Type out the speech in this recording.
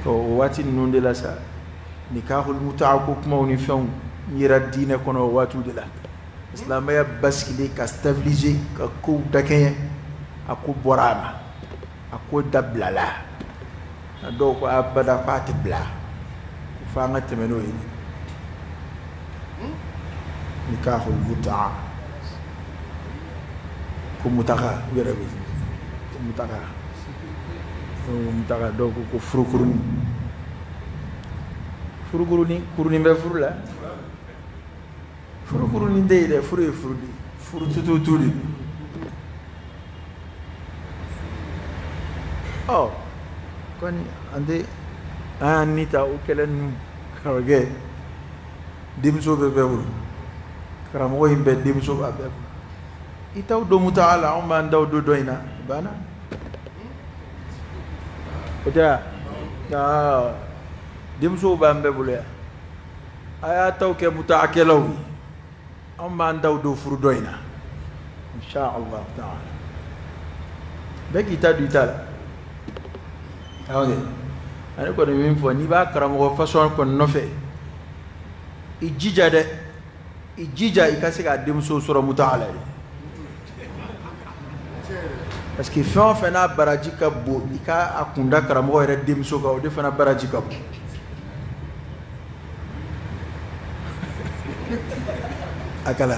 O waati ninnu de la sa, nikahul mutaa ko kumaw ni fɛnw yera diinɛ kɔnɔ o waatiw de la. Silamɛya basigilen ka stabiliser, ka kow dakɛɲɛ, a ko bɔra a ma, a ko dabilala. A dɔw ko abada k'a tɛ bila, ko fo an ka tɛmɛ n'o ye. Nikahul mutaa, ko mutaka, u yɛrɛ bɛ ko mutaka, ko mutaka. Dɔw ko ko furukuruni, furukuruni, kurunin bɛ furu la. Furukurunin tɛ yen dɛ, furu ye furu de ye, furu tututu de. Ɔ kɔni an tɛ an y'an ni ta o kɛlɛ ninnu karamɔgɔkɛ. Denmuso bɛ bɛɛ bolo, karamɔgɔ in bɛɛ denmuso b'a bɛɛ bolo. I t'aw don mutaa la, anw b'an taw don dɔ in na, a banna. O tɛ wa? Denmusow b'an bɛɛ bolo yan, a y'a taw kɛ mutaakɛlaw ye, anw b'an taw don furu dɔ in na, insha Allah taala. Bɛɛ k'i ta don i ta la. Awɔ kɛ, ani kɔni min fɔ, n'i b'a karamɔgɔ fasɔn kɔni nɔfɛ, i jija dɛ, i jija i ka se k'a denmuso sɔrɔ mutaa la dɛ, parce que fɛn o fɛn n'a baraji ka bon, i ka a kunda karamɔgɔ yɛrɛ denmuso kan, o de fana baraji ka bon. A kala